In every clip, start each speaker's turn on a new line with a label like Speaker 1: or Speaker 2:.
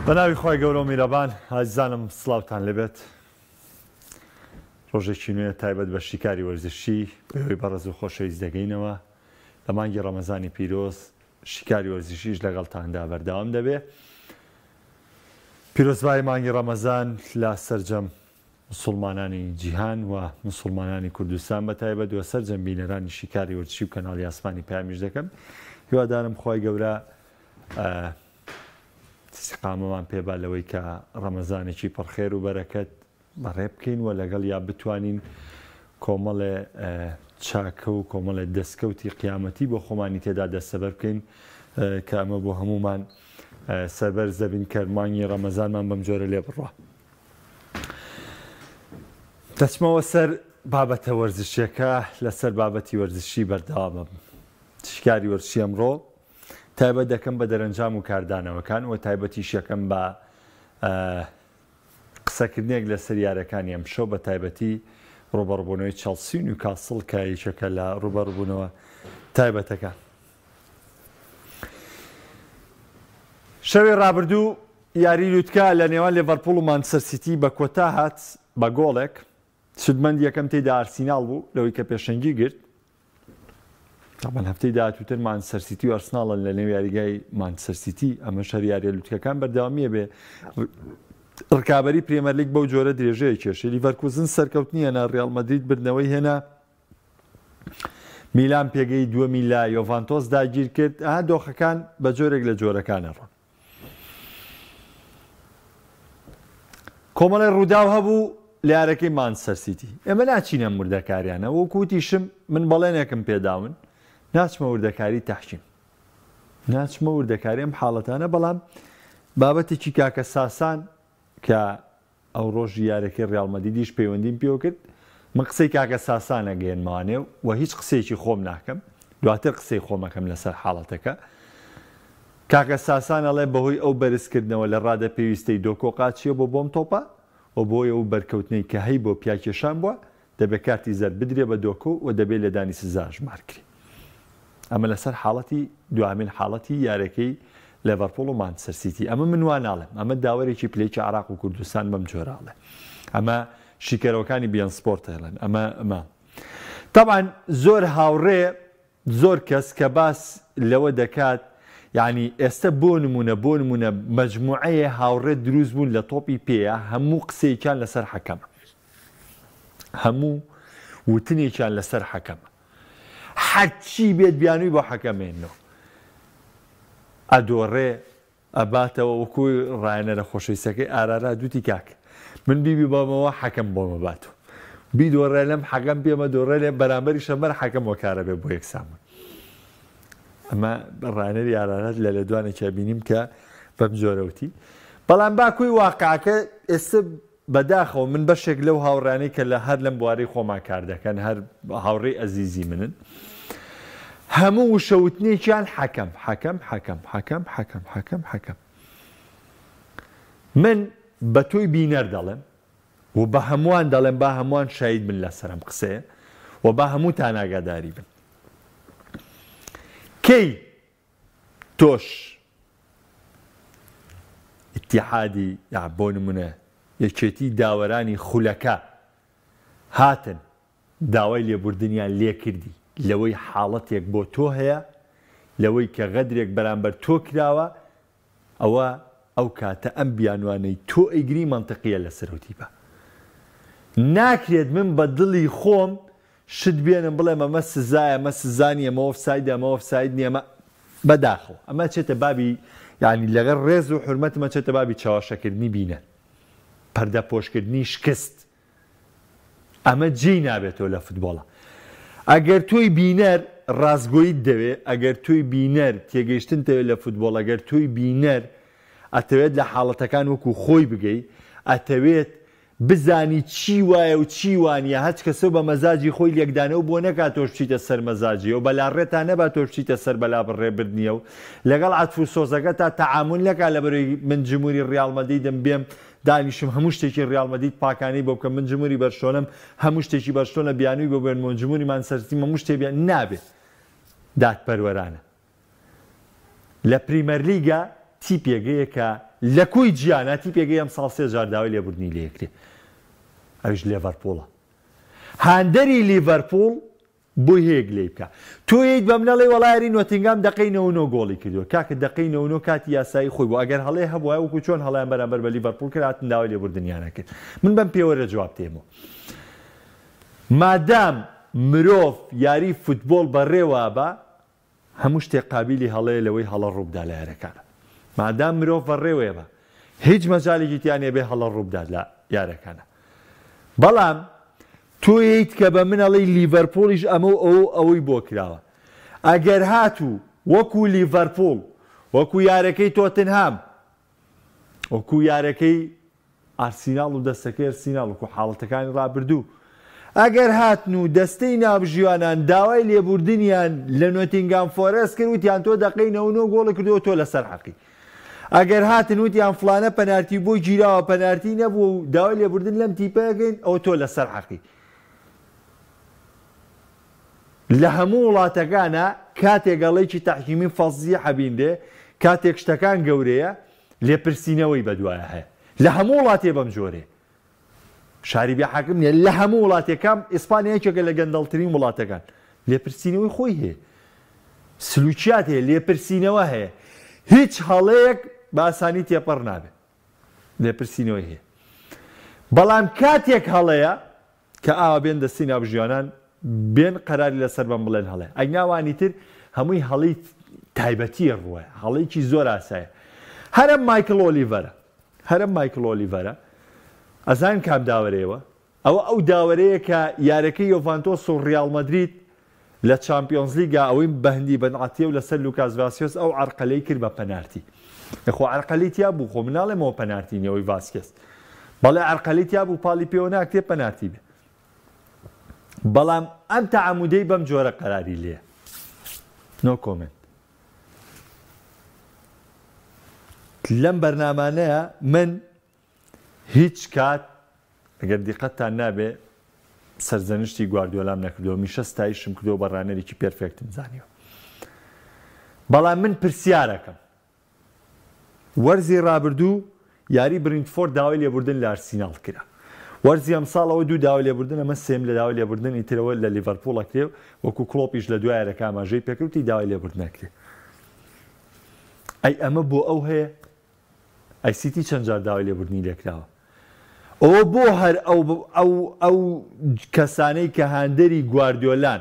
Speaker 1: بە ناوی خوای گەورە و میرەبان ئازیزانم سڵاوتان لێبێت ڕۆژێکی نوێ تایبەت بە شیکاری وەرزشی بەوەی بەڕێز و خۆشەویست دەگەینەوە لە مانگی ڕەمەزانی پیرۆز شیکاری وەرزشیش لەگەڵتاندا بەردەوام دەبێ پیرۆزبایی مانگی ڕەمەزان لە سەرجەم مسوڵمانانی جیهان و مسوڵمانانی کوردستان بە تایبەت و سەرجەم بینەرانی شیکاری وەرزشی و کەناڵی ئاسمانی پەیامیش دەکەم هیوادارم خوای گەورە ئیستیقامەمان پێبا لەوەی کە ڕەمەزانێکی پڕخێر و بەرەکەت بەڕێ بکەین و لەگەڵ یا بتوانین کۆمەڵێ چاکە و کۆمەڵێ دەستکەوتی قیامەتی بۆ خۆمانی تێدا دەستەبەر بکەین کە ئەمە بۆ هەمومان سەربەرز دەبین کە مانگی ڕەمەزانمان بەم جۆرە لێ بڕوا. دەچمەوە سەر بابەتە وەرزشیەکە لەسەر بابەتی وەرزشی بەردەوامم شکاری وەرزشی ئەمڕۆ تایبەت دەکەم بە دەرەنجام و کاردانەوەکان و تایبەتیش یەکەم بە قسەکردنێک لەسەر یارەکانی ئەمشەو بە تایبەتی ڕوبەڕبوونەوەی چەڵسی و نیوکاسڵ کە یەکێکە لە ڕوبەڕبوونەوە تایبەتەکان. شەوی ڕابردوو یاری لوتکە لە نێوان لێڤەرپوڵ و مانچستەر سیتی بە کۆتا هات بە گۆڵێک، سوودمەند یەکەم تێیدا ئارسیناڵ بوو لەوەی کە پێشەنگی گرت. تاوان هەفتەی داهاتووتر مانچستەر سیتی و ئەرسناڵن لە نێو یاریگای مانچستەر سیتی، ئەمەش هەر یاریە لوتکەکان بەردەوامیە بێ ڕکابەری پرێمەرلیگ بەو جۆرە درێژەیە کێشی. لیڤەرکوزن سەرکەوتنی هێنا، ڕیاڵ مەدرید بردنەوەی هێنا، میلان پێگەی دووەمی لە یۆڤانتۆس داگیرکرد. ئەها دۆخەکان بە جۆرێک لە جۆرەکان ئەڕۆن. کۆمەڵی ڕووداو هەبوو لە یارەکەی مانچستەر سیتی. ئێمە ناچینە ئەم وردەکاریانە، وەکو وتیشم من بەڵێنێکم پێداون ناچمە وردەکاری تەحکیم، ناچمە وردەکاری ئەم حاڵەتانە، بەڵام بابەتێکی کاکە ساسان کە ئەو ڕۆژی یارەکەی ڕیاڵ مەدریدیش پەیوەندیم پێوە کرد، من قسەی کاکە ساسان ئەگەیەنمەوانێ و هیچ قسەیەکی خۆم ناکەم، دواتر قسەی خۆم ئەکەم لەسەر حاڵەتەکە. کاکە ساسان ئەڵێ بەهۆی ئەو بەرزکردنەوە لە ڕادە پێویستەی دۆکۆ قاچیە بۆ بۆم تۆپە و بۆی ئەو بەرکەوتنەی کە هەیبووە پیاکێشان بووە، دەبێ کارتی زەرد بدرێ بە دۆکۆ و دەبێ لێدانی سزا ئەژمار کرێ. ئەمە لەسەر حاڵەتی دواهەمین حاڵەتی یاریەکەی لێڤەرپوڵ و مانچستەر سیتی. ئەمە من وا ناڵێم، ئەمە داوەرێکی پلەیەکی عێراق و کوردستان بەم جۆرە ئەڵێ. ئەمە شیکەرەوەکانی بیەن سپۆرت ئەڵێن. ئەمە ئەمە. تەبعەن زۆر هاوڕێ زۆر کەس کە باس لەوە دەکات یانی ئێستە بۆ نموونە بۆ نموونە مەجموعەیە هاوڕێ دروست بوون لە تۆپی پێیە هەموو قسەیەکیان لەسەر حەکەمە هەموو وتنێکیان لەسەر حەکەمە هەرچی بێت بیانووی بۆ حەکەم هێننەوە ئەدۆڕێ ئەباتەوە وەکو ڕایەنەرە خۆشەویستەکەی ئارارات وتی کاک من بیبی بەمەوە حەکەم بۆم ئەباتەوە بیدۆڕێ لەم حەکەم پێمە دۆڕێ لێ بەرامبەریشە مەر حەکەم وەکارە بێ بۆ یەکسان بوون ئەمە ڕایەنەری ئارارات لە لێدوانێکیا بینیم کە بەم جۆرە وتی بەڵام باکوی واقعەکە ئێستا بەداخەوە من بەشێک لەو هاوڕێیانەی کە لە هەر لەم بوارەی خۆمان کار دەکەن هەر هاوڕێی ئەزیزی منن هەموو وشە وتنێکیان حەکەم حەکەم حەکەم حەکەم حەکەم حەکەم حەکەم من بە تۆی بینەر دەڵێم و بە هەمووان دەڵێم با هەمووان شاید بن لەسەر ئەم قسەیە و با هەمووتان ئاگاداری بن کەی تۆش ئیتیحادی یا بۆ نمونە یەکێتی داوەرانی خولەکە هاتن داوای لێبوردنیان لێکردی لەوەی حاڵەتێک بۆ تۆ هەیە لەوەی کە غەدرێک بەرامبەر تۆ کراوە ئەوە ئەو کاتە ئەم بیانوانەی تۆ ئەیگری مەنتقیە لەسەر ئەو تیپە ناکرێت من بە دڵی خۆم شت بێنم بڵێم ئەمە سزایە ئەمە سزا نیە ئەمە ئۆفسایدە ئەمە ئۆفساید نیە ئەمە بەداخەوە ئەمە ئەچێتە بابی یانی لەگەڵ ڕێز و حورمەتم ئەچێتە بابی چەواشەکردنی بینەر پەردەپۆشکردنی شکست ئەمە جێی نابێتەوە لە فتبۆڵا. ئەگەر تۆی بینەر ڕاستگۆیت دەوێ، ئەگەر تۆی بینەر تێگەیشتنت دەوێ لە فتبۆڵ، ئەگەر تۆی بینەر ئەتەوێت لە حاڵەتەکان وەکو خۆی بگەی، ئەتەوێت بزانی چی وایە و چی وانیە، هەچ کەسەو بە مەزاجی خۆی لێکدانەوە بۆ نەکا تۆش بچیتە سەر مەزاجی ئەو، بەلا ڕێتا نەبا تۆش بچیتە سەر بەلا بڕێ بردنی ئەو، لەگەڵ عەتف و سۆزەکەتا تەعامول نەکا لەبەرەوەی من جموری ڕیاڵ مەدریدم بێم دانیشم هەموو شتێکی ڕیاڵ مەدرید پاکانەی بۆ بکەم من جموری بەرشلۆنەم هەموو شتێکی بەرشلۆنە بیانووی بۆ بێنمەوە جموری مانچستەر سیتیم هەموو شتێ بیان نابێ دادپەروەرانە لە پریمەرلیگا. تیپێگەیە کە لە کۆی جیانا تیپێگەی ئەمساڵ سێ جار داوای لێبوردنی لێکرێ ئەویش لێڤەرپوڵە. هاندەری لیڤەرپوڵ بۆی هەیە گلەی بکا. تۆ یەیت بە من ئەڵێی وەڵا یاری نۆتینگام دەقەی 99 گۆڵی کردووە. کاکە دەقەی 99 کاتی یاسایی خۆی بوو ئەگەر هەڵەی هەبوایە وەکو چۆن هەڵەیان بەرامبەر بە لیڤەرپوڵ کرد هاتن داوای لێبوردنیان ئەکرد. من بەم پێوەرە جواب دێمەوە. مادام مرۆڤ یاری فوتبۆڵ بەڕێوە ئەبا هەموو شتێک قابیلی هەڵەیە لەوەی هەڵە ڕووبدا لە یارەکانا. مادام مرۆڤ بەڕێوەیە بە هیچ مەجالێکی تیا نیە بێ هەڵە ڕووبدات لە یارەکانا. بەڵام تۆ یەیت کە بە من ئەڵێی لیڤەرپوڵیش ئەمە و ئەوە و ئەوەی بۆ کراوە. ئەگەر هاتوو وەکو لیڤەرپوڵ، وەکو یارەکەی تۆتنهام، وەکو یارەکەی ئارسیناڵ و دەستەکەی ئەرسیناڵ وەکو حاڵەتەکانی ڕابردوو ئەگەر هاتن و دەستەی ناوبژیوانان داوای لێبوردنیان لە نۆتینگام فۆرێست کرد وتیان تۆ دەقەی 99 گۆڵی کردووە تۆ لەسەر حەقی ئەگەر هاتن وتیان فڵانە پەنارتی بۆ گیراوە پەنارتی نەبووە و داوای لێبوردن لەم تیپە ئەکەین ئەوە تۆ لەسەر حەقی لە هەموو وڵاتەکانا کاتێک ئەڵێکی تەحکیمی فەزیحە بینرێ کاتێک شتەکان گەورەیە لێپرسینەوەی بەدوایە هەیە لە هەموو وڵاتێ بەم جۆرەیە شاری بێ حاکم نیە لە هەموو وڵاتێکام ئیسپانیا یەکێکە لە گەندەڵترین وڵاتەکان لێپرسینەوەی خۆی هەیە سلوکیات هەیە لێپرسینەوە هەیە هیچ هەڵەیەک بە ئاسانی تێپەڕ نابێت لێپرسینەوەی هەیە بەڵام کاتێک هەڵەیە کە ئاوا بێن دەستی ناوبژیوانان بێن قەراری لەسەر بەن بڵێن هەڵەیە ئەگنا وانی تر هەمووی هەڵەی تایبەتیە ڕووە هەڵەیەکی زۆر ئاسایە هەرم مایکڵ ئۆلیڤەرە هەرم مایکڵ ئۆلیڤەرە ئەزان کام داوەرەیەوە ئەوە ئەو داوەرەیە کە یارەکەی یۆڤانتۆس و ڕیاڵ مەدرید لە چامپیۆنزلیگا ئەوەی بەهندی بن عەتیە و لەسەر لوکاس ڤاسکێز ئەو عەرقەلەی کرد بە پەنارتی. ئێ خۆ عەرقەلەی تیا بوو خۆ من ناڵێم ئەوە پەنارتی نیە ئەوەی ڤاسکێز. بەڵێ عەرقەلەی تیا بوو پاڵی پێوە ناکرێ پەنارتی بێ. بەڵام ئەم تەعەمودەی بەم جۆرە قەراری لێیە. No comment. لەم بەرنامانەیە من هیچ کات ئەگەر دیقەتتان نابێ سەرزەنشتی گواردیۆلام نەکردووە میشە ستایشم کردووە بە ڕانەرێکی perfect م زانیوە بەڵام من پرسیارەکەم وەرزی ڕابردوو یاری برینتفۆرد داوای لێبوردن لە ئارسیناڵ کرا وەرزی ئەمساڵەوە دوو داوای لێبوردن ئەمە سێم لە داوای لێبوردن ئیترەوە لە لیڤەرپوڵ ئەکرێ وەکو کڵۆپیش لە دوای یارەکە ئاماژەی پێکردی داوای لێبوردن ئەکرێ ئەی ئەمە بۆ ئەو هەیە ئەی سیتی چەند جار داوای لێبوردنی لێکراوە؟ ئەوە بۆ هەر ئەو ئەو ئەو کەسانەی کە هاندەری گواردیۆلان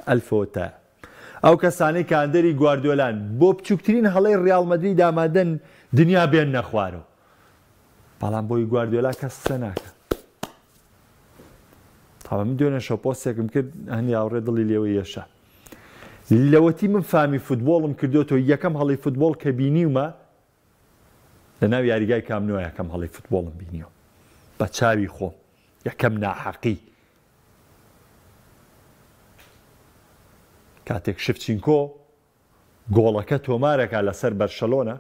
Speaker 1: ئەلفەوە تا ئەو کەسانەی کە هاندەری گواردیۆلان بۆ بچووکترین هەڵەی ڕیاڵ مەدرید ئامادەن دنیا بێننە خوارەوە بەڵام بۆی گواردیۆلا کەس قسە ناکە تاوە من دوێنێ شەو پۆستێکم کرد هەندی هاوڕێ دڵی لێوە یەشا لەوەتی من فامی فوتبۆڵم کردۆتەوە یەکەم هەڵەی فوتبۆڵ کە بینیومە لە ناو یاریگای کام نۆ یەکەم هەڵەی فوتبۆڵم بینیوە بە چاوی خۆم یەکەم ناحەقی کاتێک شفچینکۆ گۆڵەکە تۆمارەکە لەسەر بەرشەلۆنە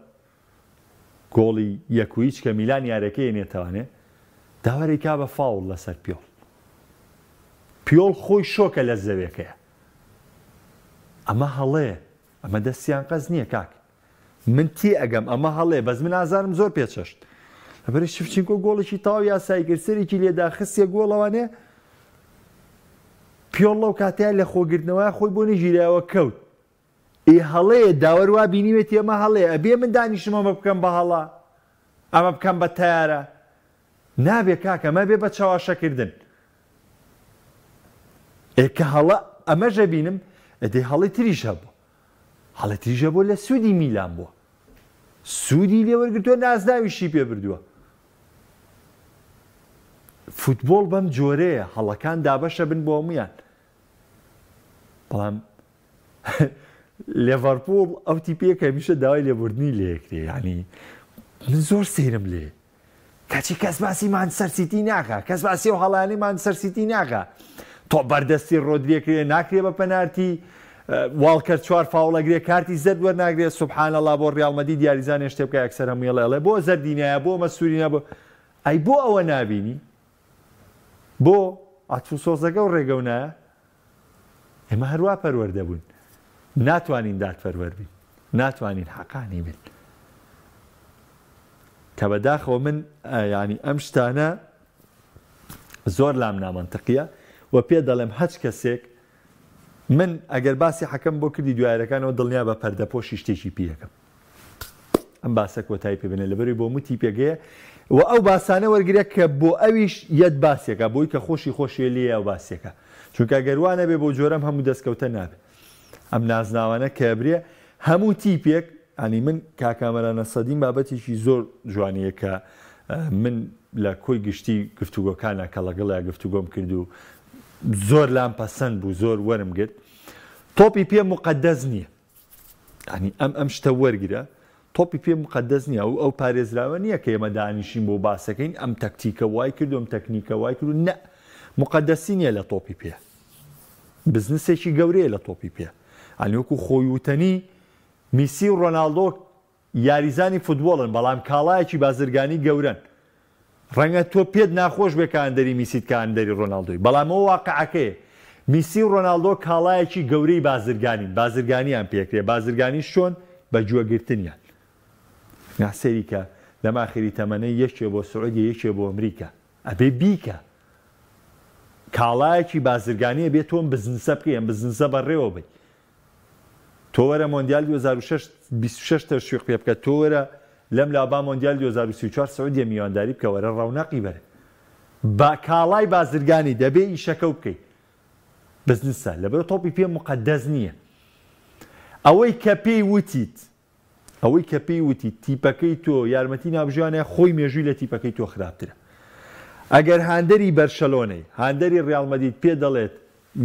Speaker 1: گۆڵی یەک و هیچ کە میلان یارەکەی نێتوانێ داوەری کا بە فاوڵ لەسەر پیۆڵ پیۆڵ خۆی شۆکە لە زەوێکەیە ئەمە هەڵەیە ئەمە دەستیان قەز نییە کاک من تێ ئەگەم ئەمە هەڵەیە بەس من ئازارم زۆر پێچەشت لەبەرئ شفچینکۆ گۆڵێکی تەواو یاسایی کرد سەرێکی لێدا خستیە گۆڵەوانێ پیۆڵ لەو کاتەیە لە خۆگرتنەوە خۆی بۆ نەگیرایەوە کەوت ئێ هەڵەیە داوەر وا بینیوێتی ئەمە هەڵەیە ئەبێ من دانیشم ئەمە بکەم بە هەڵە ئەمە بکەم بە تەیارە نابێ کاکە ئەمە بێ بە چەواشەکردن ئێ کە هەڵە ئەمەش ئەبینم ئەدی هەڵەی تریش هەبوو هەڵەی تریش هەبوو لە سوودی میلان بووە سوودی لێ وەرگرتووە نازناویشی پێ بردووە فوتبۆڵ بەم جۆرەیە هەڵەکان دابەشە بن بۆ هەمویان بەڵام لێڤەرپوڵ ئەو تیپەیە کە هەمیشە داوای لێبوردنی لێکرێ یعنی من زۆر سەیرم لێ کەچی کەس باسی مانچستەر سیتی ناکا کەس باسی ئەو هەڵانەی مانچستەر سیتی ناکا تۆپ بەردەستی ڕۆدریە کرێ ناکرێ بە پەنارتی واڵکەر چوار فاوڵەگرێ کارتی زەرد وەرناگرێ سبحان الله بۆ ڕیاڵ مەدید یاریزانێ شتێ بکە یەکسەر هەمووی ئەڵێ ئەڵێ بۆ زەردی نایە بۆ مە سووری نابۆ ئەی بۆ ئەوە نابینی بۆ عەتف و سۆزەکە و ڕێگە و نایە ئێمە هەروا پەروەردە بووین ناتوانین دادپەروەر بین ناتوانین حەقانی بین. کە بەداخەوە من یانی ئەم شتانە زۆر لام نامەنتقیە و پێ دەڵێم هەچ کەسێک من ئەگەر باسی حەکەم بۆ کردی دوایەکانەوە دڵنیا بە پەردەپۆشی شتێکی پیەکەم ئەم باسە کۆتایی پێ بێنە لەبەروی بۆ موتی پێگەیە و ئەو باسانە وەرگرە کە بۆ ئەویش یەت باسێکە بۆی کە خۆشی خۆشیە لێیە و باسێکە چونکە گەر وا نەبێ بۆ جۆرەم هەموو دەستکەوتە نابێ ئەم نازناوانە کە برێ هەموو تیپێک ینی من کاکامەرانە سەدیم بابەتێکی زۆر جوانیە کە من لە کۆی گشتی گفتوگۆکانە کە لەگەڵیا گفتوگۆم کرد و زۆر لام پەسەند بوو زۆر وەرم گرت تۆپی پێ مقدەس نییە یانی ئەم ئەم شتە وەرگرە تۆپی پێ مقدس نییە ئەو ئەو پارێزراوە نییە کە ئێمە دانیشین بۆ باسەکەین ئەم تەکتیکە وای کردو ئەم تەکنیکە وای کردو نە مقدسی نییە لە تۆپی پێ بزنسێکی گەورەیە لە تۆپی پێ ئەنی وەکو خۆی وتەنی میسی و ڕۆناڵدۆ یاریزانی فوتبۆڵن بەڵام کاڵایەکی بازرگانی گەورەن. ڕەنگە تۆ پێت ناخۆش بێ کە هاندەری میسیت کە هاندەری ڕۆناڵدۆی بەڵام ئەوە واقعەکەیە. میسی و ڕۆناڵدۆ کاڵایەکی گەورەی بازرگانین، بازرگانیان پێکرێ، بازرگانیش چۆن؟ بە گوێگرتنیان. نا سەیری کە لەم ئاخری تەمەنەی یەکێ بۆ سعودیە یەکێ بۆ ئەمریکا. ئەبێ بیکا. کاڵایەکی بازرگانی ئەبێ تۆ ئەم بزنسە بکەی، ئەم بزنسە بەڕێوە بەی. تۆ وەرە مۆندیال 2006 26 تەشویق پێ بکە تۆ وەرە لەم لا با مۆندیال 2034 سعودیە میوانداری بکە وەرە ڕەونەقی بەرە با کاڵای بازرگانی دەبێ ئیشەکەو بکەی بزنسە لەبەر تۆپی پێ مقەدەس نییە ئەوەی کە پێی وتیت ئەوەی کە پێی وتی تیپەکەی تۆ یارمەتی ناوبژیوانە خۆی مێژووی لە تیپەکەی تۆ خراپترە. ئەگەر هاندەری بەرشەلۆنەی، هاندەری ڕیاڵ مەدرید پێ دەڵێت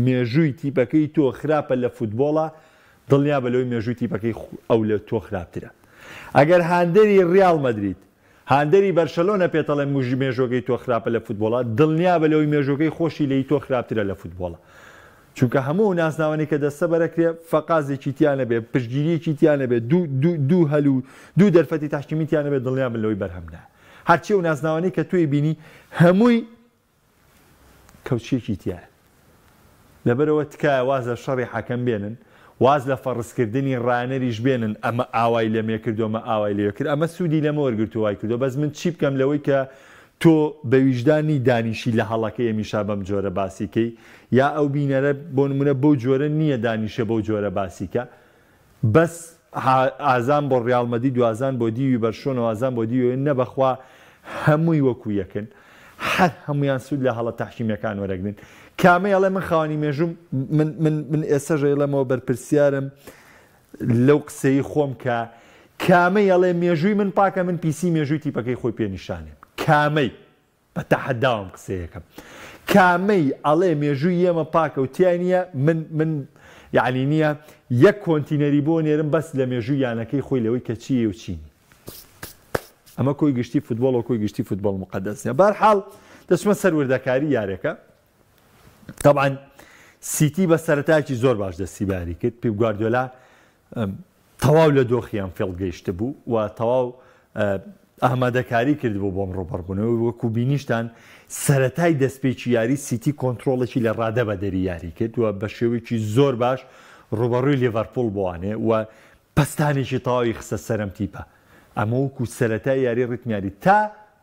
Speaker 1: مێژووی تیپەکەی تۆ خراپە لە فوتبۆڵا، دڵنیابە لەوەی مێژووی تیپەکەی ئەو لە تۆ خراپترە. ئەگەر هاندەری ڕیاڵ مەدرید، هاندەری بەرشەلۆنە پێتەڵێ مێژوەکەی تۆ خراپە لە فوتبۆڵا، دڵنیابە لەوەی مێژوەکەی خۆشی لە ی تۆ خراپترە لە فوتبۆڵا. چونکە هەموو ئەو نازناوانەی کە دەستەبەرەکرێ فەقازێکی تیا نەبێ، پشتگیریەکی تیا نەبێ، دوو دوو دوو هەل و دوو دەرفەتی تەحکیمی تیا نەبێ دڵنیابن لەوەی بەرهەم نایە. هەرچی ئەو نازناوانەی کە تۆی بینی هەمووی کەوچێکی تیایە. لەبەرئەوە تکایە واز لە شەڕی حەکەم بێنن، واز لە فەڕزکردنی ڕانەریش بێنن ئەمە ئاوای لەمێ کردو ئەمە ئاوای لەوێ کرد، ئەمە سوودی لەمە وەرگرتوو وای کردووە، بەس من چی بکەم لەوەی کە تۆ بە ویژدان نی دانیشی لە هەڵەکەی ئەمیشا بەم جۆرە باسی کەی، یا ئەو بینەرە بۆ نموونە بەو جۆرە نییە دانیشێ بەو جۆرە باسی کە. بەس ئازان بۆ ڕیاڵ مەدید و ئازان بۆ دیوی بەرشۆنە و ئازان بۆ دیوی نە بەخوا هەمووی وەکو یەکن هەر هەموویان سوود لە هەڵە تەحکیمیەکان وەرەگرن کامەی ئەڵێ من خاوەنی مێژووم من من من ئێستەش ئەیڵێمەوە بەرپرسیارم لەو قسەی خۆم کە کامەی ئەڵێ مێژووی من پاکە من پیسی مێژووی تیپەکەی خۆی پێ نیشانێم کامەی بە تەحەداوە ئەم قسەیەکەم. کامەی ئەڵێ مێژووی ئێمە پاکە و تیای نییە من من یەعنی نییە یەک کۆنتینەری بۆ نێرم بەس لە مێژووی یانەکەی خۆی لەوەی کە چییە و چی نییە. ئەمە کۆی گشتی فوتبۆڵ و کۆی گشتی فوتبۆڵ مقەدەس نییە. بەهەرحاڵ دەچمە سەر وردەکاری یارێکە. تەبعەن سیتی بە سەرەتایەکی زۆر باش دەستی بە یاری کرد. پیپ گواردیۆلا تەواو لە دۆخی ئەنفیڵد گەیشتبوو و تەواو ئامادەکاری کردبوو بۆم ڕووبەڕبوونەوەی، وەکو بینیشتان سەرەتای دەستپێکی یاری سیتی کۆنترۆڵێکی لە ڕادە بەدەری یاری کرد و بە شێوەیەکی زۆر باش ڕووبەڕووی لیڤەرپوڵ بوانێ و پەستانێکی تەواوی خستە سەر ئەم تیپە، ئەمە وەکو سەرەتای یاری ڕیتمی یاری تا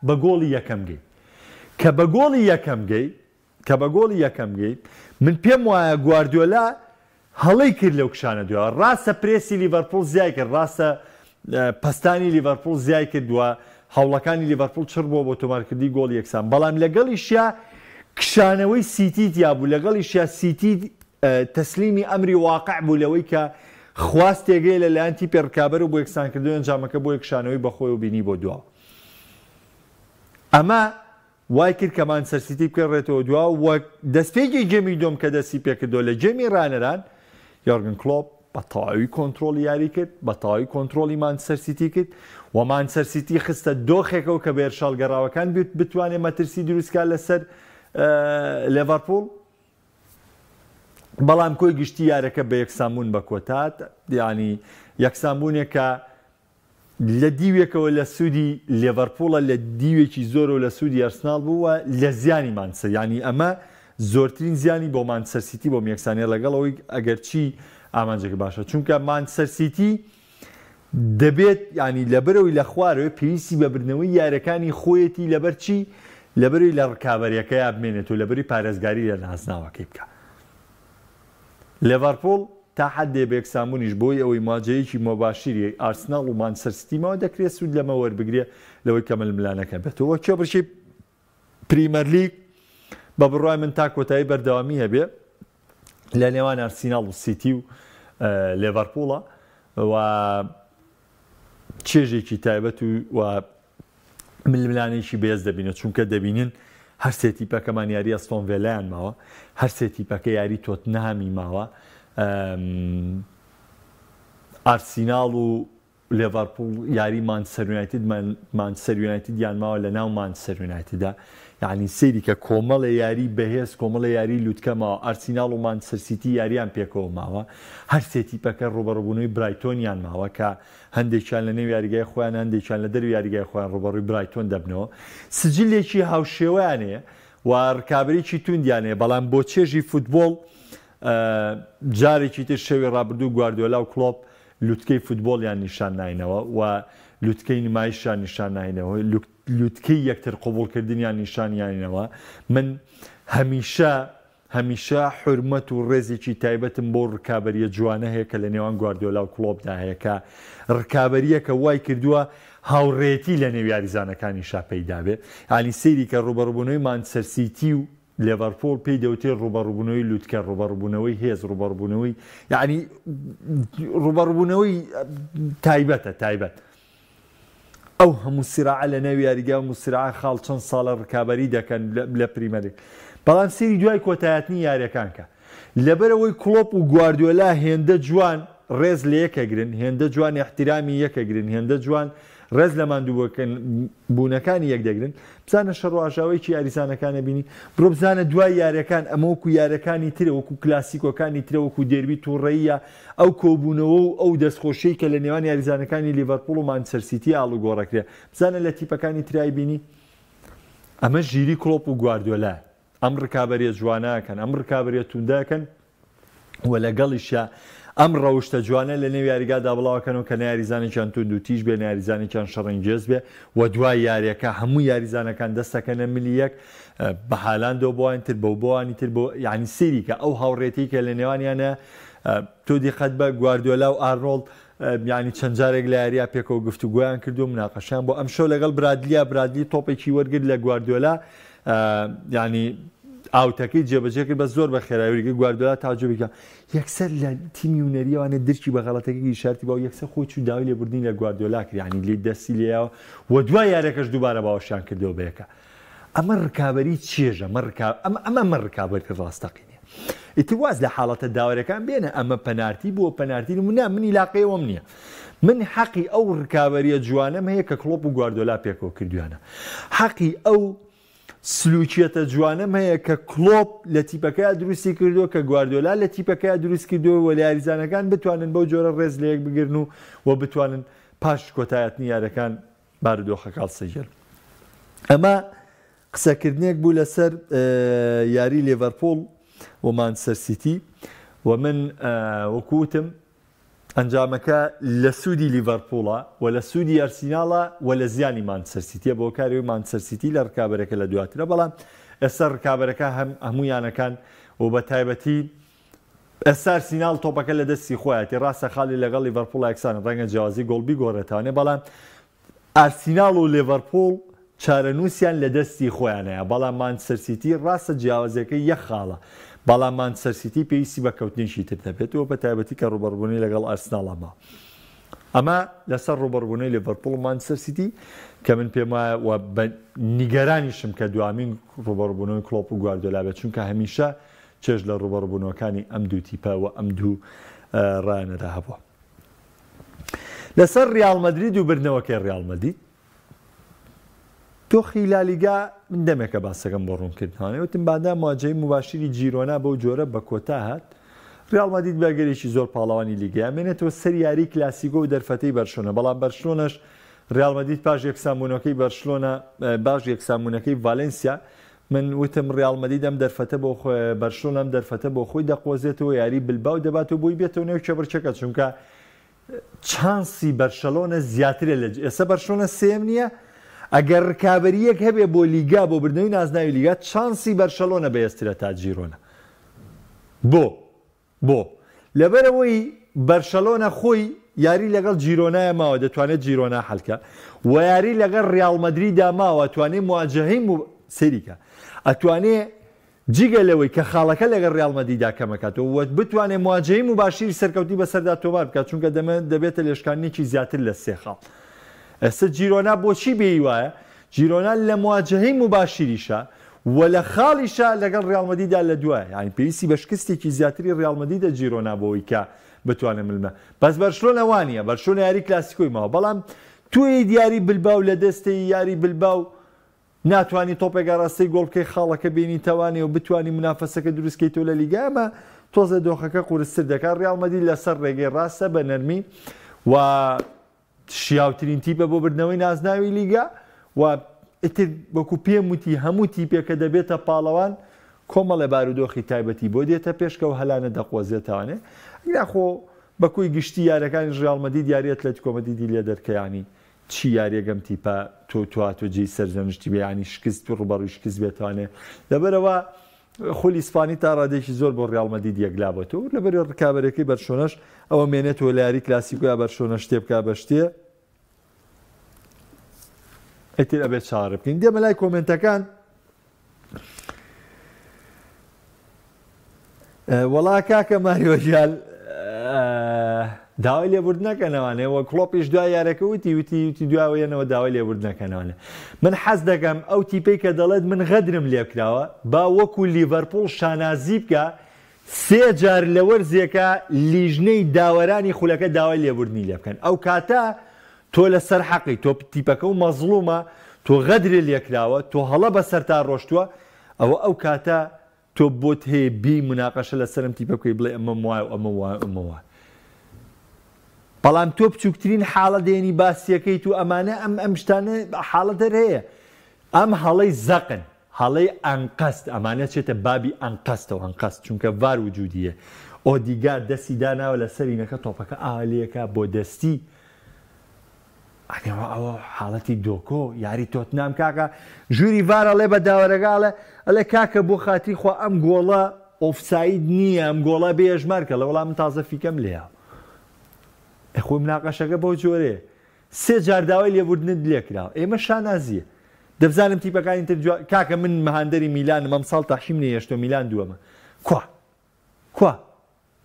Speaker 1: بە گۆڵی یەکەم گەی کە بە گۆڵی یەکەم گەی کە بە گۆڵی یەکەم گەی من پێم وایە گواردیۆلا هەڵەی کرد لەو کشانە دوایەوە. ڕاستە پرێسی لیڤەرپوڵ زیای کرد، ڕاستە پەستانی لیڤەرپوڵ زیای کرد و هەوڵەکانی لیڤەرپوڵ چڕ بووە بۆ تۆمارکردنی گۆڵی یەکسان، بەڵام لەگەڵیشیا کشانەوەی سیتی تیا بوو، لەگەڵیشیا سیتی تەسلیمی ئەمری واقع بوو لەوەی کە خواستێک هەیە لەلایەن تیپی ڕکابەرەوە بۆ یەکسانکردنەوەی ئەنجامەکە، بۆیە کشانەوەی بەخۆیەوە بینی بۆ دواوە. ئەمە وای کرد کە مانچستەر سیتی بگەڕێتەوە دوا و دەستپێکی گێمی دووەم کە دەستی پێکردەوە لە گێمی رانەران، یۆرگن کلۆپ بە تەواوی کۆنترۆڵی یاری کرد، بە تەواوی کۆنترۆڵی مانچستەر سیتی کرد و مانچستەر سیتی خستە دۆخێکەوە کە بە هێرشهەڵگەڕاوەکان بتوانێت مەترسی دروستکات لەسەر لێڤەرپوڵ. بەڵام کۆی گشتی یارەکە بە یەکسانبوون بە کۆتات، یانی یەکسانبوونێک کە لە دیوێکەوە لە سوودی لێڤەرپوڵە، لە دیوێکی زۆرەوە لە سوودی ئەرسناڵ بوو و لە زیانی مانچستەر، یانی ئەمە زۆرترین زیانی بۆ مانچستەر سیتی بۆم یەکسانیە لەگەڵ ئەوەی ئەگەرچی ئامانجەکە باشە، چونکە مانچستەر سیتی دەبێت یانی لەبەرئەوەی لە خوارەوەی پێویستی بە بردنەوەی یاریەکانی خۆیەتی لەبەر چی؟ لەبەرئەوەی لە ڕکابەریەکەیا بمێنێتەوە لەبەرئەوەی پارێزگاری لە نازناوەکەی بکا. لێڤەرپوڵ تا حەدێ بە یەکسانبوونیش بۆی ئەوەی مواجەیەکی مۆباشیری ئارسناڵ و مانچستەر سیتی ماوە دەکرێت سوود لەمە وەربگرێ لەوەی کە ململانەکە بێتەوە کێبڕکێی پریمەرلیگ بە بڕوای من تا کۆتایی بەردەوامی هەبێ لە نێوان ئارسیناڵ و سیتی و لێڤەرپوڵە و چێژێکی تایبەت و ململانێکی بەێز دەبینە چونکە دەبینن هەرسێ تیپەکەمان یاری ئەستۆن ڤێلایان ماوە هەرسێ تیپەکە یاری تۆتنهامی ماوە ئارسیناڵ و لێڤەرپوڵ یاری مانچستەر یونایتد مانچستەر یونایتدیان ماوە لە ناو مانچستەر یونایتدا یعنی سەیری کە کۆمەڵێ یاری بەهێز کۆمەڵێ یاری لوتکە ماوە ئارسیناڵ و مانچستەر سیتی یاریان پێکەوە ماوە هەر سێ تیپەکە ڕوبەڕوبوونەوەی برایتۆنیان ماوە کە هەندێکیان لە نێو یاریگای خۆیان هەندێکیان لە دەروی یاریگای خۆیان ڕوبەڕووی برایتۆن دەبنەوە سجلێکی هاوشێوەیان هەیە و ڕکابەرێکی توندیان هەیە بەڵام بۆ چێژی فوتبۆڵ جارێکی تر شەوی ڕابردوو گواردیۆلا و کڵۆپ لوتکەی فوتبۆڵیان نیشان ناینەوە و لوتکەی نمایشیان نیشان ناینەوە، لوتکەی یەکتر قبوڵکردنیان نیشان یاینەوە. من هەمیشە هەمیشە حورمەت و ڕێزێکی تایبەتم بەو ڕکابەرییە جوانە هەیە کە لە نێوان گواردیۆلا و کڵۆپدا هەیە کە ڕکابەرییەکە وای کردووە هاوڕێیەتی لە نێو یاریزانەکانیشا پەیدا بێ. یانی سەیری کە ڕووبەڕووبوونەوەی مانچستەر سیتی و لێڤەرپوڵ پێی دەوترێت ڕووبەڕووبوونەوەی لوتکە، ڕووبەڕووبوونەوەی هێز، ڕووبەڕووبوونەوەی یەعنی ڕووبەڕووبوونەوەی تایبەتە تایبەت. ئەو هەموو سراعە لە ناو یاریگا و سراعە خاڵ چەند ساڵە ڕکابەری دەکەن لە پریمەرلیگ. بەڵام سەیری دوای کۆتایەتنی یاریەکان کە. لەبەرئەوەی کڵۆپ و گواردیۆلا هێندە جوان ڕێز لە یەکەگرن، هێندە جوان ئیحتیرامی یەکەگرن، هێندە جوان ڕێز لە ماندووبوونەکانی یەک دەگرن، بزانە شەڕ و ئاژاوەیەکی یاریزانەکان ئەبینی، بڕۆ بزانە دوای یاریەکان ئەمە وەکو یاریەکانی ترە، وەکو کلاسیکۆکانی ترە، وەکو دێربی توڕەییە، ئەو کۆبوونەوە و ئەو دەستخۆشیەی کە لە نێوان یاریزانەکانی لیڤەرپوڵ و مانچستەر سیتی ئاڵوگۆڕەکرێ، بزانە لە تیپەکانی ترای بینی؟ ئەمە ژیری کڵۆپ و گواردیۆلایە. ئەم ڕکابەریە جوانە ئەکەن، ئەم ڕکابەریە توندە ئەکەن و لەگەڵیشیا ئەم ڕەوشتە جوانە لە نێو یاریگادا بڵاوەکەنەوە کە نە یاریزانێکیان توند و تیژ بێ، نە یاریزانێکیان شەڕەنگێز بێ و دوای یاریەکە هەموو یاریزانەکان دەستەکەنە ملی یەک بە هالاندەوە بۆ ئەوانی تر بەو بۆوانی تر بۆ یعنی سەیری کە ئەو هاوڕێتی کە لە نێوانیانە تۆ دیقەت بە گواردیۆلا و ئارنۆڵد یانی چەند جارێک لە یارییا پێکەوە گفتوگۆیان کردو مناقەشەیان بۆ ئەمشەو لەگەڵ برادلیا برادلی تۆپێکی وەرگرت لە گواردیۆلا یانی ئاوتەکەی جێبەجێ کرد بە زۆر بە خێرایی وەرگرت گواردیۆلا تاجوبی کرد یەکسەر لە تیمی هونەریەوانە درکی بە غەڵەتەکەی شارتی باو یەکسەر خۆی چوو داوای لێبوردنی لە گواردیۆلا کرد یانی لێ دەستی لێیاوە و دوای یاریەکەش دووبارە باوەشیان کردەوە بە یەکە ئەمە ڕکابەری چێژە ئەمە ڕکا ئەمە ئەمە ئەمە ڕکابەری ڕاستەقینەیە ئیتر واز لە حاڵەتە داوەرەکان بێنە ئەمە پەنارتی بووە پەنارتی نەبوو نا من ئیلاقەی ئەوەم نییە من حەقی ئەو ڕکابەریە جوانەم هەیە کە کڵۆپ و گواردۆلا پێکەوە کردویانە حەقی ئەو سلوکیەتە جوانەم هەیە کە کڵۆپ لە تیپەکەیا دروستی کردووە کە گواردۆلا لە تیپەکەیا دروست کردووە و لە یاریزانەکان بتوانن بەو جۆرە ڕێز لە یەک بگرن و و بتوانن پاش کۆتایەتنی یارەکان بارودۆخەکە هەڵسەنگێن. ئەمە قسەکردنێک بوو لەسەر یاری لێڤەرپوڵ و مانچستەر سیتی و من وەکو وتم ئەنجامەکە لە سوودی لیڤەرپوڵە و لە سوودی ئەرسیناڵە و لە زیانی مانچستەر سیتیە بۆ کاری مانچستەر سیتی لە ڕکابەرەکە لە دواترە بەڵام ئێستا ڕکابەرەکە هەم هەموو یانەکان و بە تایبەتی ئێستا ئارسیناڵ تۆپەکە لە دەستی خۆیەتی، ڕاستە خاڵی لەگەڵ لیڤەرپوڵ یەکسانە، ڕەنگە جیاوازی گۆڵ بیگۆڕێتەوانێ، بەڵام ئارسیناڵ و لیڤەرپوڵ چارەنووسیان لە دەستی خۆیانەیە، بەڵام مانچستەر سیتی ڕاستە جیاوازیەکەی یەک خاڵە، بەڵام مانچستەر سیتی پێویستی بە کەوتنێکی تر دەبێت و بە تایبەتی کە ڕووبەڕووبوونەوەی لەگەڵ ئارسناڵ ماوە. ئەمە لەسەر ڕووبەڕووبوونەوەی لیڤەرپوڵ و مانچستەر سیتی کە من پێم وایە و بە نیگەرانیشم کە دوامین ڕووبەڕووبوونەوەی کڵۆپ و گواردیۆلا بێت، چونکە هەمیشە چێژ لە ڕووبەڕووبوونەوەکانی ئەم دوو تیپە و ئەم دوو ڕایەنەدا هەبووە. لەسەر ڕیاڵ مەدرید و بردنەوەکەی ڕیاڵ مەدید دۆخی لالیگا من دەمێکە باسەکەم بۆ ڕوونکردنەوە وتم بادا مواجهەی موباشری جیرۆنا بەو جۆرە بە کۆتا هات ڕیاڵ مەدید بە ئەگەرێکی زۆر پاڵەوانی لیگا مێنێتەوە سەر یاری کلاسیکۆ و دەرفەتەی بەرشلۆنە بەڵام بەرشلۆنەش ڕیاڵ مەدید پاش یەکسانبوونەکەی بەرشلۆنە باش یەکسانبوونەکەی ڤالێنسیا من وتم ڕیاڵ مەدید ئەم دەرفەتە بۆ بەرشلۆنە ئەم دەرفەتە بۆ خۆی دەقۆزێتەوە یاری بلباو دەبات و بۆی بێتەوە نێو کێبڕکێکە چونکە چانسی بەرشەلۆنە زیاترە لە ئێستا بەرشلۆنە سێیەم نییە ئەگەر رکابەرییەک هەبێ بۆ لیگا بۆ بردنەوەی نازناوی لیگا چانسی بەرشەلۆنە بەهێزترە تا جیرۆنا بۆ بۆ لەبەرئەوەی بەرشەلۆنە خۆی یاری لەگەڵ جیرۆنایە ماوە دەتوانێت جیرۆنا حەلکە و یاری لەگەڵ ریاڵ مەدریدا ماوە توانێ مواجهەی سەیریکە ئەتوانێ جگە لەوەی کە خاڵەکە لەگەڵ ریاڵ مەدریدا کەمەکاتەوە و بتوانێت مواجهەی موباشیری سەرکەوتنی بەسەردا تۆمار بکات چونکە دەمە دەبێتە لێشکاندنێکی زیاتر لە سێ خاڵ. ئێستا جیرۆنا بۆچی بێهیوایە؟ جیرۆنا لە مواجهەی موباشیریشا و لە خاڵیشا لەگەڵ ریاڵ مەدریدا لە دوایە یانی پێویستی بە شکستێکی زیاتری ریاڵ مەدریدە جیرۆنا بۆوەی کە بتوانێت ملمە بەس بەرشلۆنە وانیە بەرشلۆنە یاری کلاسیکۆی ماوە بەڵام تۆی دیاری بلباو لە دەستەی یاری بلباو ناتوانی تۆپێک ئاراستەی گۆڵ بکەی خاڵەکە بێنیتەوانێ و بتوانی مونافەسەکە دروست کەیتەوە لە لیگا ئەمە تۆزێ دۆخەکە قورستر دەکات ڕیاڵ مەدرید لەسەر ڕێگەی ڕاستە بە نەرمی و شیاوترین تیپە بۆ بردنەوەی نازناوی لیگا و ئیتر وەکو پێم وتی هەموو تیپێکە دەبێتە پاڵەوان کۆمەڵێ بارودۆخی تایبەتی بۆ دێتە پێشکەوە هەلانە دەقۆزێتوانێ خۆ بە کۆی گشتی یارەکانی ڕیاڵ مەدرید یاری ئەتلەتیکۆ مەدریدی لێ دەرکەیانی چی یاریەک ئەم تیپە تۆ تواتۆ جێی سەرزەنشتی بێ یانی شکست ڕوبەڕوی شکست بێتوانێ لەبەرەوە خولی ئیسپانی تا ڕادەیەکی زۆر بۆ ڕیاڵ مەدید یەکلا بۆتەوە لەبەر ڕکابەرەکەی بەرشۆنەش ئەوە مێنێتەوە لە یاری کلاسیکۆیا بەرشۆنە شتێ بکا بە شتێ ئیتر ئەبێت چاوەڕێ بکەین دێمە لای کۆمێنتەکان وەڵا کاکە ماریۆ گیان داوای لێبوردنەکەنەوانێ وە کڵۆپیش دوای یارەکە وتی وتی وتی دواوە یەنەوە داوای لێبوردنەکەنەوانێ من حەز دەکەم ئەو تیپەی کە دەڵێت من غەدرم لێکراوە با وەکو لیڤەرپوڵ شانازی بکە سێ جار لە وەرزێکە لیژنەی داوەرانی خولەکە داوای لێبوردنی لێ بکەن ئەو کاتە تۆ لەسەر حەقی تۆ تیپەکە و مەزڵومە تۆ غەدرێ لێکراوە تۆ هەڵە بەسەرتا ڕۆشتووە ئەوە ئەو کاتە تۆ بۆت هەیە بێی موناقەشە لەسەر ئەم تیپە بکەی بڵێ ئەمەم وایە و ئەمە وایە و ئەمە وایە بەڵام تۆ بچووکترین حاڵە دێنی باسیەکەیت و ئەمانە ئەم ئەم شتانە حاڵەت هەر هەیە ئەم هەڵەی زەقن هەڵەی ئەنقەست ئەمانە چێتە بابی ئەنقەستەوە ئەنقەست چونکە ڤار وجودیە ئۆدیگارد دەستی داناوە لە سەرینەکە تۆپەکە ئالیەکە بۆ دەستی ئەوە ئەوە حاڵەتی دۆکۆ یاری تۆتنام کاکە ژووری ڤار ئەڵێ بە داوەرەکە ئەڵێ ئەڵێ کاکە بۆ خاتری خوا ئەم گۆڵە ئۆفساید نییە ئەم گۆڵە بێ ئەژمار کە لە وەڵام من تازە فیکەم لێیە خۆی مناقەشەکە بەو جۆرەیە سێ جار داوای لێبوردنت لێکراوە ئێمە شانازیە دەبزانم تیپەکانی تر کاکە من مهاندەری میلانم ئەمساڵ تەحشیم نەیەشتۆ میلان دووەمە کوا کوا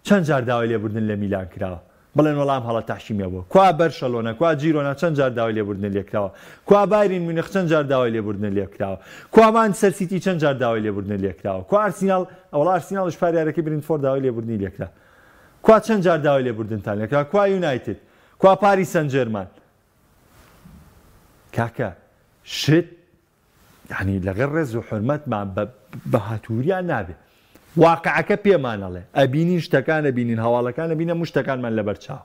Speaker 1: چەند جار داوای لێبوردن لە میلان کراوە بڵێن وەڵا ئەم هەڵە تەحکیمیە بووە کوا بەرشەلۆنە کوا جیرۆنا چەند جار داوای لێبوردنە لێکراوە کوا بایرن میونخ چەند جار داوای لێبوردنە لێکراوە کوا مانچستەر سیتی چەند جار داوای لێبوردنە لێکراوە کوا ئارسیناڵ وەڵا ئارسیناڵیش پار یارەکەی برینتفۆرد داوای لێبوردنی لێکرا کوا چەند جار داوای لێبوردنتان لێکرا کوا یونایتد کوا پاریس سەنجێرمان کاکە شت یانی لەگەڵ ڕێز و حورمەتمان بە بە هاتووریان نابێ. واقعەکە پێمان ئەڵێ. ئەبینین شتەکان ئەبینین هەواڵەکان ئەبینین هەموو شتەکانمان لەبەر چاوە.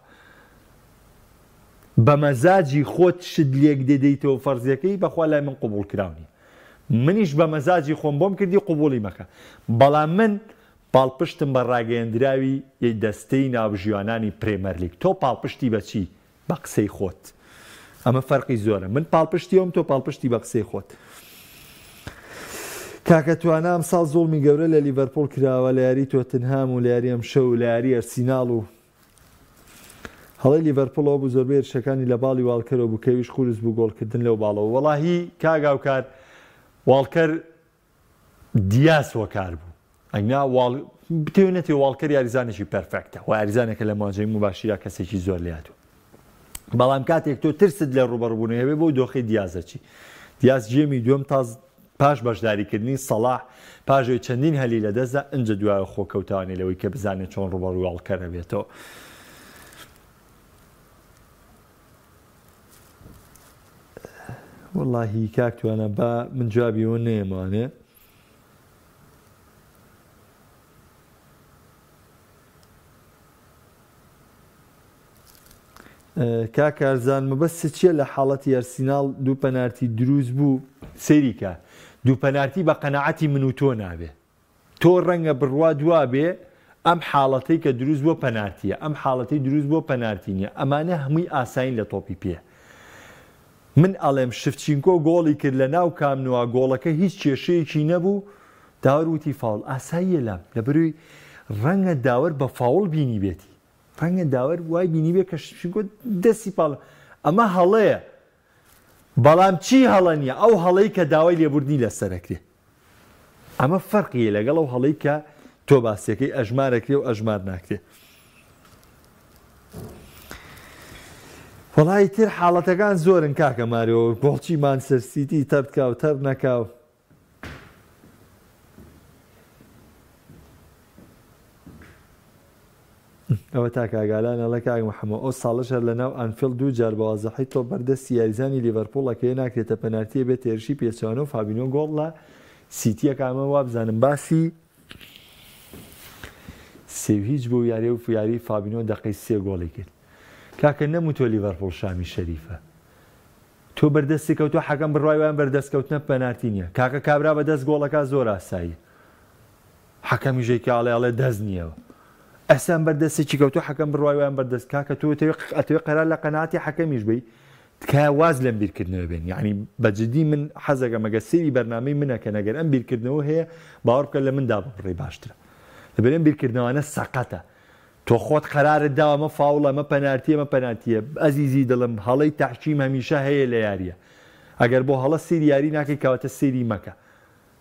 Speaker 1: بە مەزاجی خۆت شت لێک دەدەیتەوە فەرزیەکەی بەخوا لای من قبوڵ کراو نیە. منیش بە مەزاجی خۆم بۆم کردی قبوڵی مەکە. بەڵام من پاڵپشتم بە ڕاگەیەندراوی دەستەی ناوبژیوانانی پرێمەرلیگ. تۆ پاڵپشتی بە چی؟ بە قسەی خۆت ئەمە فەرقی زۆرە من پاڵپشتی ئەوم تۆ پاڵپشتی بە قسەی خۆت. کاکە توانا ئەمساڵ زوڵمی گەورە لە لیڤەرپوڵ کراوە لە یاری تۆتنهام و لە یاری ئەمشەو و لە یاری ئەرسیناڵ و هەڵەی لیڤەرپوڵ ئەوە بوو زۆربەی هێرشەکانی لە باڵی واڵکەرەوە بوو کە ئەویش قورس بوو گۆڵکردن لەو باڵەوە وەڵاهی کاک هاوکار واڵکەر دیاس هۆکار بوو ئەگنا واڵ بتەوێ نەتەوێ واڵکەر یاریزانێکی پێرفێکتە و یاریزانێکە لە مواجهەی موباشیرا کەسێکی زۆر لێهاتوو بەڵام کاتێک تۆ ترست لە ڕوبەڕبوونەوەی هەبێ بۆ دۆخی دیازە چی دیاز گێمی دووەم تاز پاش بەشداریکردنی سەڵاح پاش ئەوەی چەندین هەلی لەدەستدا ئنجە دوایە خۆ کەوتوانێ لەوەی کە بزانێت چۆن ڕوبەڕووی واڵکەر ئەبێتەوە. وەڵاهی کاک توانا با من جوابی ئەوە نەیەمەوانێ. کاک کارزان مەبەستت چیە لە حاڵەتی ئەرسیناڵ دوو پەنارتی دروست بوو؟ سەیری کە دوو پەنارتی بە قەناعەتی من و تۆ نابێ تۆ ڕەنگە بڕوات وابێ. ئەم حاڵەتەی کە دروست بووە پەنارتییە، ئەم حاڵەتەی دروست بووە پەنارتی نییە، ئەمانە هەمووی ئاسایین لە تۆپی پێ. من ئەڵێم شفچینکۆ گۆڵی کرد لە ناو کام نوا گۆڵەکە هیچ کێشەیەکی نەبوو، داوەر وتی فاوڵ، ئاساییە لام، لەبەرئەوەی ڕەنگە داوەر بە فاوڵ بینیبێتی، ڕەنگە داوەر وای بینیبێ کە شفچینکۆ دەستی پاڵ، ئەمە هەڵەیە، بەڵام چی هەڵە نییە؟ ئەو هەڵەی کە داوای لێبوردنی لەسەر ئەکرێ. ئەمە فەرقی هەیە لەگەڵ ئەو هەڵەی کە تۆ باسیەکەی ئەژمار ئەکرێ و ئەژمار ناکرێ. وەڵا ئیتر حاڵەتەکان زۆرن کاکە ماریۆ گۆڵچی مانچستەر سیتی تەرد کا و تەرد نەکا و ئەوەتا کاک ئالان ئەڵێ کاک محەمەد ئەو ساڵەش هەر لەناو ئانفیڵد دوو جار بە وازحی تۆپ بەر دەستی یاریزانی لیڤەرپوڵ ئەکەوێ ناکرێتە پەنارتی ئەبێتە هێرشی پێچەوانە و فابینۆ گۆڵ لە سیتیەکە ئەمە وابزانم باسی سێ و هیچ بوو یاری و یاری فابینۆ دەقەی سێ گۆڵی کرد کاکە نەموتوە لیڤەرپوڵ شامی شەریفە تۆ بەردەستی کەوتوە حەکەم بڕوای وایە بەردەست کەوتنە پەنارتی نیە کاکە کابرا بەدەست گۆڵەکە زۆر ئاساییە حەکەمیش ئەیکا ئەڵێ ئەڵێ دەست نییە ئەسا ئەم بەردەستێکی کەوتوە حەکەم بڕوای وایە ئەم بەردەست کاکە تۆ ئەتەوێ ئەتەوێ قەرار لە قەناعەتی حەکەمیش بەی تکایە واز لەم بیرکردنەوە بێن یعنی بە جدی من حەزەکەم ئەگەر سەیری بەرنامەی منەکەن ئەگەر ئەم بیرکردنەوە هەیە باوەڕ بکە لە من داببڕی باشترە لەبەر ئەم بیرکردنەوانە سەقەتە تۆ خۆت قەرارت داوە ئەمە فاوڵە ئەمە پەنارتیە ئەمە پەنارتیە ئەزیزی دڵم هەڵەی تەحکیم هەمیشە هەیە لە یاریە ئەگەر بۆ هەڵە سەیری یاری ناکەی کەواتە سەیری مەکە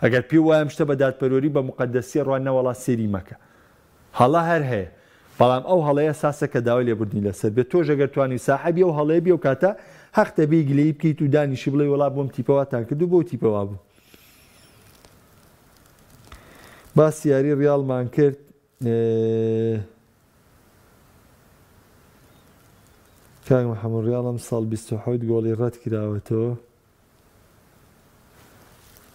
Speaker 1: ئەگەر پێو وایە ئەم شتە بە دادپەروەری بە موقەدەسیە ڕوا نەوەڵا سەیری مەکە. هەڵە هەر هەیە. بەڵام ئەو هەڵەیە ساسە کە داوای لێبوردنی لەسەر بێت. تۆش ئەگەر توانی ساحێبی ئەو هەڵەیە بی ئەو کاتە هەقتە بێی گلەیی بکەیت و دانیشی بڵێی وەڵا بۆم تیپە واتان کرد و بۆ تیپە وابوو. باسی یاری ڕیاڵمان کرد. کاک محەمەد ڕیاڵ ئەمساڵ 27 گۆڵی ڕەت کراوەتەوە.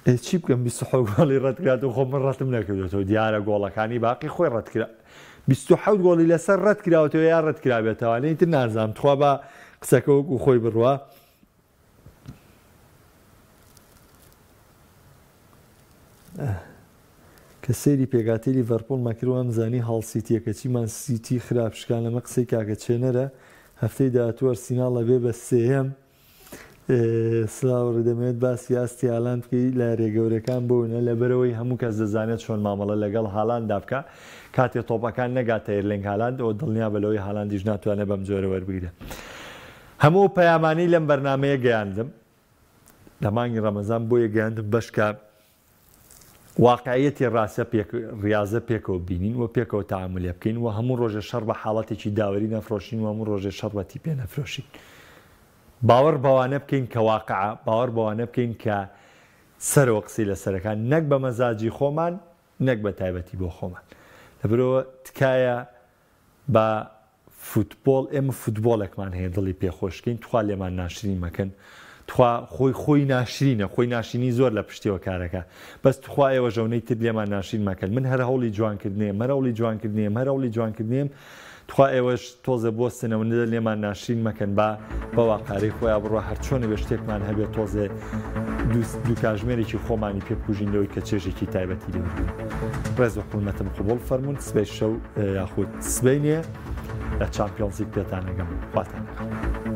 Speaker 1: ئێ چی بکەم 27 گۆڵی ڕەتکراتەوە خۆ من ڕەتم نەکردوێتەوە دیارە گۆڵەکانی باقی خۆی ڕەتکرا 27 گۆڵی لەسەر ڕەت کراوەتەوە یا ڕەت کرابێتەوە ئیتر نازانم تخوا با قسەکە وەکو خۆی بڕوا کە سەیری پێکهاتەی لیڤەرپوڵمان کرد وامزانی هاڵ سیتیە کەچی مان سیتی خراپ شکان لەمە قسەی کاکە چێنەرە هەفتەی داهاتوو ئەرسیناڵ ئەبێ بە سێیەم سلاو ڕێ دەمەوێت باسی ئاستی هالاند بکەی لە یاریە گەورەکان بۆ نە لەبەرئەوەی هەموو کەس دەزانێت چۆن مامەڵە لەگەڵ هالاندا بکا کاتێ تۆپەکان نەگاتە ئێرلینگ هالاند ئەوە دڵنیابە لەوەی هالاندیش ناتوانێت بەم جۆرە وەربگرێت هەموو ئەو پەیامانەی لەم بەرنامەیە گەیاندم لە مانگی ڕەمەزان بۆیە گەیاندم بەشکە واقعیەتی ڕاستە پێک ڕیازە پێکەوە بینین و پێکەوە تەعامولێ بکەین و هەموو ڕۆژێ شەڕ بە حاڵەتێکی داوەری نەفرۆشین و هەموو ڕۆژێ شەڕ بە تیپێ نەفرۆشین. باوەڕ بەوانە بکەین کە واقعە، باوەڕ بەوانە بکەین کە سەرەوە قسەی لەسەرەکان نەک بە مەزاجی خۆمان نەک بە تایبەتی بۆ خۆمان. لەبەرئەوە تکایە با فوتبۆڵ ئێمە فوتبۆڵێکمان هەیە دڵی پێ خۆش کەین تخوا لێمان ناشرین مەکەن تخوا خۆی خۆی ناشرینە خۆی ناشرینی زۆر لە پشتیەوە کارەکە بەس تخوا ئێوە ژەونەی تر لێمان ناشرین مەکەن من هەر هەوڵی جوانکردنێم هەر هەوڵی جوانکردنێم هەر هەوڵی جوانکردنێم تخوا ئێوەش تۆزێ بوەستنەوە ندە لێمان ناشرین مەکەن با بە واقارەی خۆیا بڕوا هەرچۆنە بێ شتێکمان هەبێ تۆزێ دوو کاژمێرێکی خۆمانی پێ بکوژین لەوەی کە چێژێکی تایبەتی لێ وەرگرین ڕێز و حورمەتم قبوڵ فەرموون سبەی شەو یاخود سبەینێ لە چامپیۆنزیک پێتان ئەگەم خواتان لەگەڵ.